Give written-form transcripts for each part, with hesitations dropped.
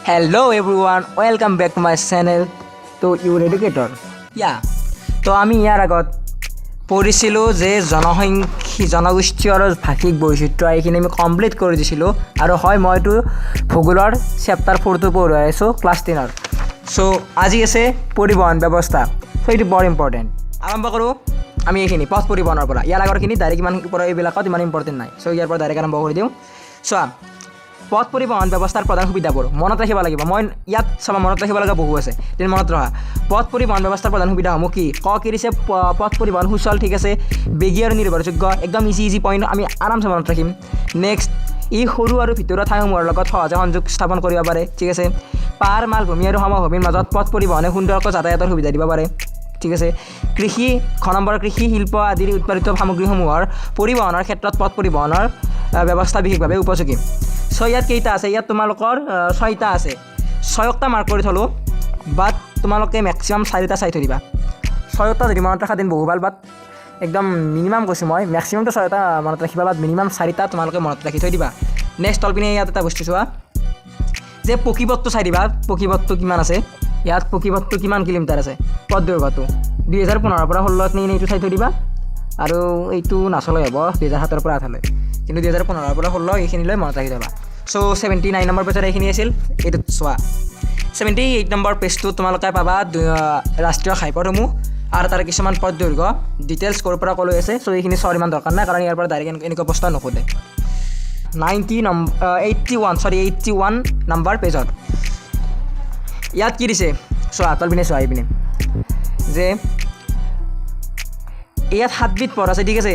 Hello everyone, welcome back to my channel to your educator. Yeah, তো আমি ইয়াৰ আগত পঢ়িছিলোঁ যে জনসংখ্যা, জনগোষ্ঠী আৰু ভাষিক বৈচিত্ৰ্য, এইখিনি আমি কমপ্লিট কৰি দিছিলোঁ। আৰু হয়, মইতো ভূগোলৰ চেপ্টাৰ 4টো পঢ়ুৱাই আছোঁ ক্লাছ 10ৰ। চ' আজি আছে পৰিবহণ ব্যৱস্থা। চ' এইটো বৰ ইম্পৰ্টেণ্ট। আৰম্ভ কৰোঁ আমি এইখিনি পথ পৰিবহণৰ পৰা। ইয়াৰ আগৰখিনি ডাইৰেক্ট ইমান পৰা এইবিলাকত ইমান ইম্পৰ্টেণ্ট নাই। চ' ইয়াৰ পৰা ডাইৰেক্ট আৰম্ভ কৰি দিওঁ। চোৱা, পথ পৰিবহণ ব্যৱস্থাৰ প্ৰধান সুবিধাবোৰ মনত ৰাখিব লাগিব। মই ইয়াত চাবা, মনত ৰাখিব লগা বহু আছে। তেনে মনত ৰখা, পথ পৰিবহণ ব্যৱস্থাৰ প্ৰধান সুবিধাসমূহ কি? ক কি দিছে? পথ পৰিবহণ সুচল, ঠিক আছে, বেগী আৰু নিৰ্ভৰযোগ্য। একদম ইজি ইজি পইণ্ট, আমি আৰামছে মনত ৰাখিম। নেক্সট, ই সৰু আৰু ভিতৰুৱা ঠাইসমূহৰ লগত সহজে সংযোগ স্থাপন কৰিব পাৰে, ঠিক আছে। পাহাৰ, মালভূমি আৰু সমভূমিৰ মাজত পথ পৰিবহণে সুন্দৰকৈ যাতায়াতৰ সুবিধা দিব পাৰে, ঠিক আছে। কৃষি, খ নম্বৰ, কৃষি, শিল্প আদিৰ উৎপাদিত সামগ্ৰীসমূহৰ পৰিবহণৰ ক্ষেত্ৰত পথ পৰিবহণৰ ব্যৱস্থা বিশেষভাৱে উপযোগী। চ' ইয়াত কেইটা আছে? ইয়াত তোমালোকৰ ছয়টা আছে। ছয়টা মাৰ্ক কৰি থ'লোঁ, বাট তোমালোকে মেক্সিমাম চাৰিটা চাই থৈ দিবা। ছয়টা যদি মনত ৰখা then বহু ভাল, বাট একদম মিনিমাম কৈছোঁ মই। মেক্সিমামটো ছয়টা মনত ৰাখিবা, বাট মিনিমাম চাৰিটা তোমালোকে মনত ৰাখি থৈ দিবা। নেক্সট তলপিনে ইয়াত এটা বস্তু চোৱা যে পকীপথটো চাই দিবা। পকীপথটো কিমান আছে ইয়াত? পকীপথটো কিমান কিলোমিটাৰ আছে? পথ দৈৰ্ঘ্যটো 2015ৰ পৰা 16ত নি এইটো চাই থৈ দিবা। আৰু এইটো নাচলে হ'ব 2007ৰ পৰা 8লৈ, কিন্তু 2015ৰ পৰা 16 এইখিনিলৈ মনত ৰাখি থ'বা। চ' 79 নম্বৰ পেজত এইখিনি আছিল। এইটোত চোৱা, 78 নম্বৰ পেজটো তোমালোকে পাবা ৰাষ্ট্ৰীয় ঘাইপথসমূহ আৰু তাৰ কিছুমান পথ দৈৰ্ঘ্য ডিটেইলছ ক'ৰ পৰা ক'লৈ আছে। চ' এইখিনি চোৱাৰ ইমান দৰকাৰ নাই, কাৰণ ইয়াৰ পৰা ডাইৰেক্ট এনেকুৱা প্ৰশ্ন নুসুধে। 90 81, sorry, 81 number পেজত ইয়াত কি দিছে চোৱা। তলপিনে চোৱা, এইপিনে যে ইয়াত সাতবিধ পথ আছে, ঠিক আছে।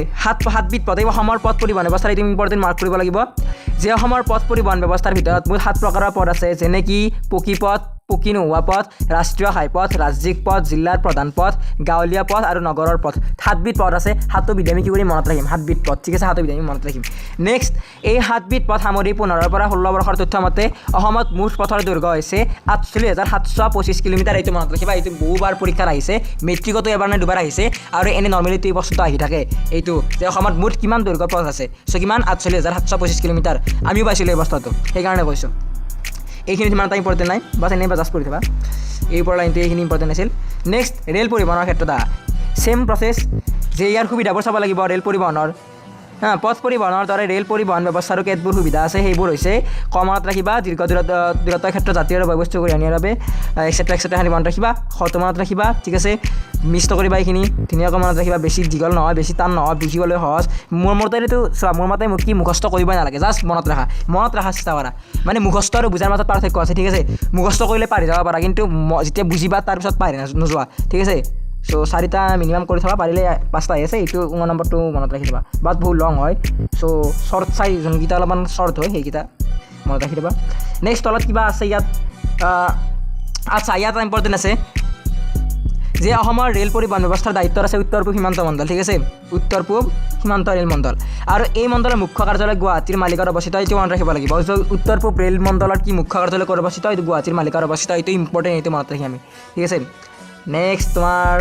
সাতবিধ পথ। এই অসমৰ পথ পৰিবহণ ব্যৱস্থাৰ এইটো ইম্পৰ্টেণ্ট, মাৰ্ক কৰিব লাগিব যে অসমৰ পথ পৰিবহণ ব্যৱস্থাৰ ভিতৰত মুঠ সাত প্ৰকাৰৰ পথ আছে, যেনে কি পকী পথ, পকী নোহোৱা পথ, ৰাষ্ট্ৰীয় ঘাইপথ, ৰাজ্যিক পথ, জিলাৰ প্ৰধান পথ, গাঁৱলীয়া পথ আৰু নগৰৰ পথ। সাতবিধ পথ আছে। সাতোবিধ আমি কি কৰি মনত ৰাখিম? সাতবিধ পথ, ঠিক আছে। সাতোবিধ আমি মনত ৰাখিম। নেক্সট, এই সাতবিধ পথ সামৰি 15ৰ পৰা 16 বৰ্ষৰ তথ্য মতে অসমত মুঠ পথৰ দৈৰ্ঘ্য হৈছে 48,725 কিলোমিটাৰ। এইটো মনত ৰাখিবা। এইটো বহুবাৰ পৰীক্ষাত আহিছে। মেট্ৰিকতো এবাৰ নে দুবাৰ আহিছে আৰু এনে নৰ্মেলি এই বস্তুটো আহি থাকে এইটো যে অসমত মুঠ কিমান দৈৰ্ঘ্য পথ আছে। চ' কিমান? 48,725 কিলোমিটাৰ। আমিও পাইছিলোঁ এই বস্তুটো, সেইকাৰণে কৈছোঁ। এইখিনি সিমান এটা ইম্পৰ্টেণ্ট নাই, বাছ এনেই জাষ্ট পঢ়ি থবা। এই ওপৰৰ লাইনটো এইখিনি ইম্পৰ্টেণ্ট আছিল। নেক্সট, ৰেল পৰিবহণৰ ক্ষেত্ৰত আহা। ছেম প্ৰচেছ যে ইয়াৰ সুবিধাবোৰ চাব লাগিব ৰেল পৰিবহণৰ। হা, পথ পৰিবহণৰ দৰে ৰেল পৰিবহণ ব্যৱস্থাৰো কেতবোৰ সুবিধা আছে। সেইবোৰ হৈছে কমত ৰাখিবা, দীৰ্ঘ দূৰত্বৰ ক্ষেত্ৰত যাত্ৰী আৰু বয় বস্তু কঢ়িয়াই নিয়াৰ বাবে, এক্সেট্ৰা এক্সেট্ৰা। খিনি মনত ৰাখিবা, শটো মনত ৰাখিবা, ঠিক আছে। মিছ নকৰিবা। এইখিনি ধুনীয়াকৈ মনত ৰাখিবা। বেছি দীঘল নহয়, বেছি টান নহয়, বুজিবলৈ সহজ। মোৰ মতে এইটো চোৱা, মোৰ মতে মোক কি মুখস্থ কৰিবই নালাগে, জাষ্ট মনত ৰাখা, মনত ৰখাৰ চেষ্টা কৰা। মানে মুখস্থ আৰু বুজাৰ মাজত পাৰ্থক্য আছে, ঠিক আছে। মুখস্থ কৰিলে পাহৰি যাব পাৰা, কিন্তু যেতিয়া বুজিবা তাৰপিছত পাহৰি নোযোৱা, ঠিক আছে। চ' চাৰিটা মিনিমাম কৰি থবা, পাৰিলে পাঁচটা আহি আছে। এইটো নম্বৰটো মনত ৰাখি থবা, বাট বহুত লং হয়। চ' শ্বৰ্ট চাই যোনকেইটা অলপমান শ্বৰ্ট হয়, সেইকেইটা মনত ৰাখি থবা। নেক্সট তলত কিবা আছে ইয়াত? আচ্ছা, ইয়াত ইম্পৰ্টেণ্ট আছে যে অসমৰ ৰেল পৰিবহণ ব্যৱস্থাৰ দায়িত্বত আছে উত্তৰ পূব সীমান্ত মণ্ডল, ঠিক আছে। উত্তৰ পূব সীমান্ত ৰেল মণ্ডল আৰু এই মণ্ডলৰ মুখ্য কাৰ্যালয় গুৱাহাটীৰ মালিগাঁৱত অৱস্থিত। এইটো মনত ৰাখিব লাগিব যে উত্তৰ পূব ৰেল মণ্ডলৰ কি মুখ্য কাৰ্যালয় ক'ত অৱস্থিত? এইটো গুৱাহাটীৰ মালিগাঁৱত অৱস্থিত। এইটো ইম্পৰ্টেণ্ট, এইটো মনত ৰাখি আমি, ঠিক আছে। নেক্সট, তোমাৰ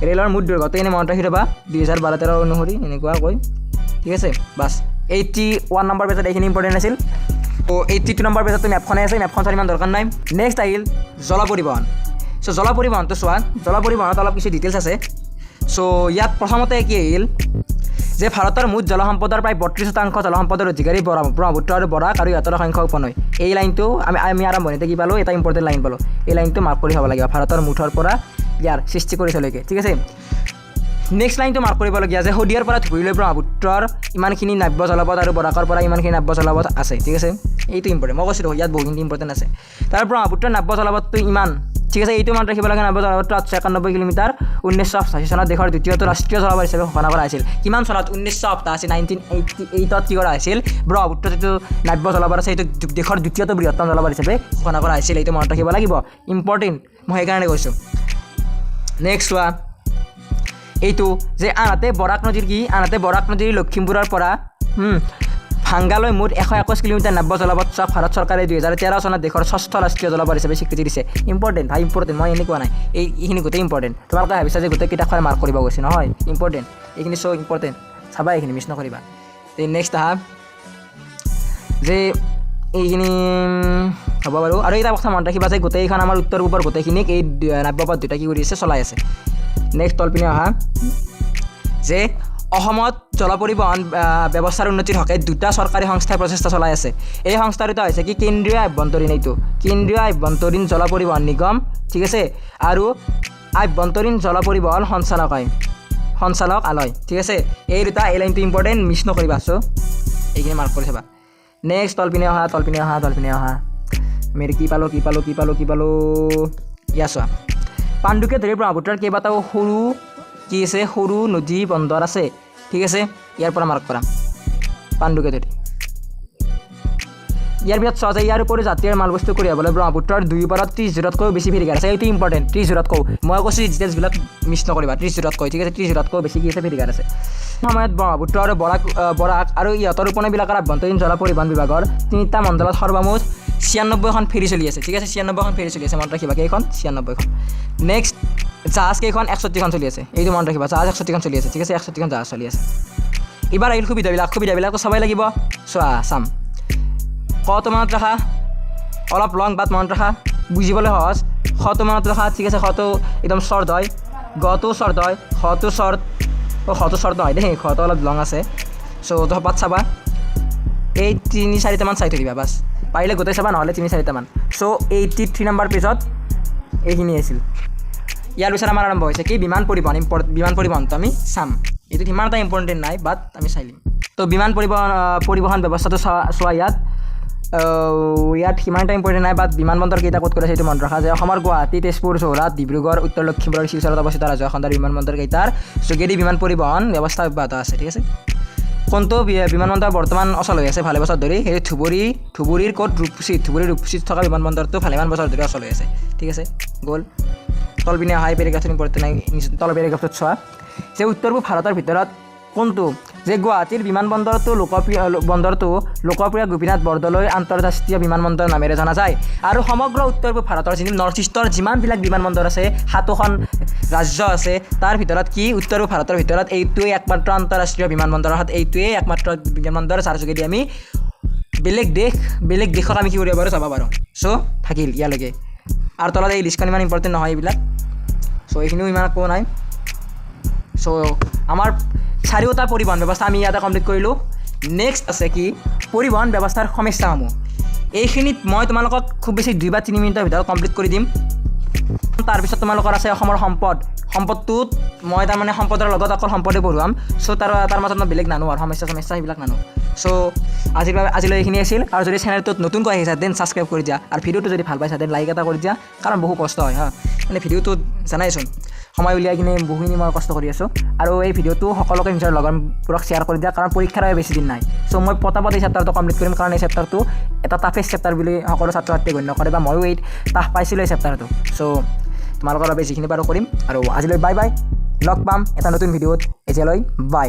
ৰেলৰ মুঠ দৈৰ্ঘ্যটো এনেই মনত ৰাখি থ'বা, 2012-13 অনুসৰি এনেকুৱাকৈ, ঠিক আছে। বাছ, 81 নম্বৰ পেজত এইখিনি ইম্পৰ্টেণ্ট আছিল। ত' 82 নম্বৰ পেজতো মেপখনে আছে, মেপখন চোৱাৰ ইমান দৰকাৰ নাই। নেক্সট আহিল জল পৰিবহণ। চ' জল পৰিবহণটো চোৱা, জল পৰিবহণত অলপ কিছু ডিটেইলছ আছে। চ' ইয়াত প্ৰথমতে কি আহিল যে ভাৰতৰ মুঠ জলসম্পদৰ প্ৰায় 32% জলসম্পদৰ অধিকাৰী ব্ৰহ্মপুত্ৰ আৰু বৰাক আৰু ইহঁতৰ সংখ্য উপনৈ। এই লাইনটো আমি আৰম্ভণিতে কি পালোঁ? এটা ইম্পৰ্টেণ্ট লাইন পালোঁ। এই লাইনটো মাৰ্ক কৰি থ'ব লাগিব, ভাৰতৰ মুঠৰ পৰা ইয়াৰ সৃষ্টি কৰিছেলৈকে, ঠিক আছে। নেক্সট লাইনটো মাৰ্ক কৰিবলগীয়া যে শদিয়াৰ পৰা ধুবুৰীলৈ ব্ৰহ্মপুত্ৰৰ ইমানখিনি নাব্য জলপথ আৰু বৰাকৰ পৰা ইমানখিনি নাব্য জলপথ আছে, ঠিক আছে। এইটো ইম্পৰ্টেণ্ট। মই কৈছিলোঁ, ইয়াত বহুখিনি ইম্পৰ্টেণ্ট আছে। তাৰ ব্ৰহ্মপুত্ৰৰ নাব্য জলপথটো ইমান, ঠিক আছে। এইটো মনত ৰাখিব লাগে, নাব্য জলপথটো 891 কিলোমিটাৰ। 1988 চনত দেশৰ দ্বিতীয়টো ৰাষ্ট্ৰীয় জলপথ হিচাপে ঘোষণা কৰা হৈছিল। কিমান চনত? 1988, 1988ত কি কৰা হৈছিল? ব্ৰহ্মপুত্ৰ যিটো নাব্য জলপথ আছে, সেইটো দেশৰ দ্বিতীয়টো বৃহত্তম জলপথ হিচাপে ঘোষণা কৰা হৈছিল। এইটো মনত ৰাখিব লাগিব, ইম্পৰ্টেণ্ট, মই সেইকাৰণে কৈছোঁ। নেক্সট চোৱা, এইটো যে আনহাতে বৰাক নদীৰ কি আনহাতে বৰাক নদীৰ লখিমপুৰৰ পৰা ভাংগালৈ মুঠ 121 কিলোমিটাৰ নাব্য জলপথ চোৱা ভাৰত চৰকাৰে 2013 চনত দেশৰ ষষ্ঠ ৰাষ্ট্ৰীয় জলপথ হিচাপে স্বীকৃতি দিছে। ইম্পৰ্টেণ্ট ভাই, ইম্পৰ্টেণ্ট। মই এনেকুৱা নাই, এইখিনি গোটেই ইম্পৰ্টেণ্ট। তোমালোকে ভাবিছা যে গোটেই কিতাপখনে মাৰ্ক কৰিব গৈছে, নহয়, ইম্পৰ্টেণ্ট এইখিনি। চ' ইম্পৰ্টেণ্ট চাবা, এইখিনি মিছ নকৰিবা। নেক্সট আহা যে এইখিনি হ'ব বাৰু। আৰু এটা কথা মনত ৰাখিবা যে গোটেইখন আমাৰ উত্তৰ পূবৰ গোটেইখিনিক এই নাব্যপথ দুটা কি কৰি আছে, চলাই আছে। নেক্সট তলপিনে অহা যে অসমত জল পৰিবহণ ব্যৱস্থাৰ উন্নতিৰ হকে দুটা চৰকাৰী সংস্থাই প্ৰচেষ্টা চলাই আছে। এই সংস্থা দুটা হৈছে কি? কেন্দ্ৰীয় আভ্যন্তৰীণ, এইটো কেন্দ্ৰীয় আভ্যন্তৰীণ জল পৰিবহণ নিগম, ঠিক আছে, আৰু আভ্যন্তৰীণ জল পৰিবহণ সঞ্চালকালয়, ঠিক আছে। এই দুটা, এই লাইনটো ইম্পৰ্টেণ্ট, মিছ নকৰিবা। চ' এইখিনি মাৰ্ক কৰি থবা। নেক্সট তলপিনে অহা, তলপিনে অহা, তলপিনে অহা। আমি এইটো কি পালোঁ, কি পালোঁ, কি পালোঁ, কি পালোঁ? ইয়াৰ চোৱা, পাণ্ডুকে ধৰি ব্ৰহ্মপুত্ৰৰ কেইবাটাও সৰু কি আছে, সৰু নদী বন্দৰ আছে, ঠিক আছে। ইয়াৰ পৰা মাৰ্ক কৰা, পাণ্ডুকে ধৰি। ইয়াৰ পিছত চোৱা যায়, ইয়াৰ উপৰি যাত্ৰী আৰু মালবস্তু কঢ়িয়াবলৈ ব্ৰহ্মপুত্ৰৰ দুয়ো পাৰত 30 যোৰতকৈও বেছি ফেৰীঘাট আছে। এইটো ইম্পৰ্টেণ্ট, 30 যোৰতকৈও। মই কৈছোঁ, ডিটেইলছবিলাক মিছ নকৰিবা। 30 যোৰতকৈ, ঠিক আছে, 30 যোৰতকৈও বেছি কি আছে, ফেৰীঘাট আছে। সময়ত ব্ৰহ্মপুত্ৰ আৰু বৰাক আৰু ইহঁতৰ উপনৈবিলাকৰ আভ্যন্তৰীণ জল পৰিবহণ বিভাগৰ তিনিটা মণ্ডলত সৰ্বমুঠ 96খন ফেৰী চলি আছে, ঠিক আছে। 96খন ফেৰী চলি আছে, মনত ৰাখিবা। কেইখন? 96খন। নেক্সট জাহাজ কেইখন? 61খন চলি আছে। এইটো মনত ৰাখিবা, জাহাজ 61খন চলি আছে, ঠিক আছে। 61খন জাহাজ চলি আছে। এইবাৰ আহিল সুবিধাবিলাক। সুবিধাবিলাকতো চাবই লাগিব। চোৱা, চাম। কটো মনত ৰাখা, অলপ লং বাট মনত ৰাখা, বুজিবলৈ সহজ। খটো মনত ৰাখা, ঠিক আছে। খটো একদম শ্বৰ্ট হয়, গটো শ্বৰ্ট হয়, খটো শ্বৰ্ট। অ' খটো শ্বৰ্ট নহয় দেই, খটো অলপ লং আছে। চ' পাত চাবা, এই তিনি চাৰিটামান চাই থৈ দিবা, বাছ। পাৰিলে গোটেই চাবা, নহ'লে তিনি চাৰিটামান। চ' 83 নম্বৰ পেজত এইখিনি আছিল। ইয়াৰ পিছত আমাৰ আৰম্ভ হৈছে কি? বিমান পৰিবহণ। বিমান পৰিবহণটো আমি চাম। এইটো সিমান এটা ইম্পৰ্টেণ্ট নাই, বাট আমি চাই লিম। তো বিমান পৰিবহণ ব্যৱস্থাটো চোৱা। চোৱা, ইয়াত সিমান এটা ইম্পৰ্টেণ্ট নাই, বাট বিমান বন্দৰ কেইটা ক'ত কৰিছে সেইটো মনত ৰাখা যে অসমৰ গুৱাহাটী, তেজপুৰ, যোৰহাট, ডিব্ৰুগড়, উত্তৰ লখিমপুৰ আৰু শিলচৰত অৱস্থিত ৰাজহুৱা খণ্ডৰ বিমান বন্দৰ কেইটাৰ যোগেদি বিমান পৰিবহণ ব্যৱস্থা অব্যাহত আছে, ঠিক আছে। কোনটো বিমান বন্দৰ বৰ্তমান অচল হৈ আছে ভালে বছৰ ধৰি? সেই ধুবুৰী, ধুবুৰীৰ ক'ত? ৰূপসীত। ধুবুৰীৰ ৰূপসীত থকা বিমান বন্দৰটো ভালেমান বছৰ ধৰি অচল হৈ আছে, ঠিক আছে। গ'ল। তলপিনে অহা, এই পেৰেগ্ৰাফটো ইম্পৰ্টেণ্ট নাই। তলৰ পেৰেগ্ৰাফটোত চোৱা যে উত্তৰ পূব ভাৰতৰ ভিতৰত কোনটো যে গুৱাহাটীৰ বিমান বন্দৰটো লোকপ্ৰিয় বন্দৰটো লোকপ্ৰিয় গোপীনাথ বৰদলৈ আন্তঃৰাষ্ট্ৰীয় বিমান বন্দৰ নামেৰে জনা যায়। আৰু সমগ্ৰ উত্তৰ পূব ভাৰতৰ যি নৰ্থ ইষ্টৰ যিমানবিলাক বিমান বন্দৰ আছে, সাতোখন ৰাজ্য আছে, তাৰ ভিতৰত কি, উত্তৰ পূব ভাৰতৰ ভিতৰত এইটোৱেই একমাত্ৰ আন্তঃৰাষ্ট্ৰীয় বিমান বন্দৰ, অৰ্থাৎ এইটোৱেই একমাত্ৰ বিমান বন্দৰ যাৰ যোগেদি আমি বেলেগ দেশক আমি কি কৰিব পাৰোঁ, যাব পাৰোঁ। চ' থাকিল ইয়ালৈকে। আৰু তলত এই লিষ্টখন ইমান ইম্পৰ্টেণ্ট নহয় এইবিলাক। চ' এইখিনিও ইমান একো নাই। চ' আমাৰ চাৰিওটা পৰিবহণ ব্যৱস্থা আমি ইয়াতে কমপ্লিট কৰিলোঁ। নেক্সট আছে কি? পৰিবহণ ব্যৱস্থাৰ সমস্যাসমূহ। এইখিনিত মই তোমালোকক খুব বেছি 2 বা 3 মিনিটৰ ভিতৰত কমপ্লিট কৰি দিম। তাৰপিছত তোমালোকৰ আছে অসমৰ সম্পদ। সম্পদটোত মই তাৰমানে সম্পদৰ লগত অকল সম্পদে পঢ়ুৱাম। চ' তাৰ মাজত মই বেলেগ নানো আৰু সমস্যা সমস্যা সেইবিলাক নানো। চ' আজিৰ বাবে আজিলৈ এইখিনি আছিল। আৰু যদি চেনেলটোত নতুনকৈ আহিছা, then subscribe কৰি দিয়া। আৰু ভিডিঅ'টো যদি ভাল পাইছা, then like এটা কৰি দিয়া, কাৰণ বহু কষ্ট হয় হা। মানে ভিডিঅ'টোত জানাইচোন, সময় উলিয়াই কিনে বহুখিনি মই কষ্ট কৰি আছোঁ। আৰু এই ভিডিঅ'টো সকলোকে নিজৰ লগৰবোৰক শ্বেয়াৰ কৰি দিয়া, কাৰণ পৰীক্ষাৰ বাবে বেছি দিন নাই। চ' মই পটাপট এই চেপ্টাৰটো কমপ্লিট কৰিম, কাৰণ এই চেপ্টাৰটো এটা টাফেষ্ট চেপ্টাৰ বুলি সকলো ছাত্ৰ ছাত্ৰীয়ে গণ্য কৰে বা ময়ো এই টাফ পাইছিলোঁ এই চেপ্টাৰটো। চ' তোমালোকৰ বাবে যিখিনি পাৰোঁ কৰিম। আৰু আজিলৈ বাই বাই, লগ পাম এটা নতুন ভিডিঅ'ত। এতিয়ালৈ বাই।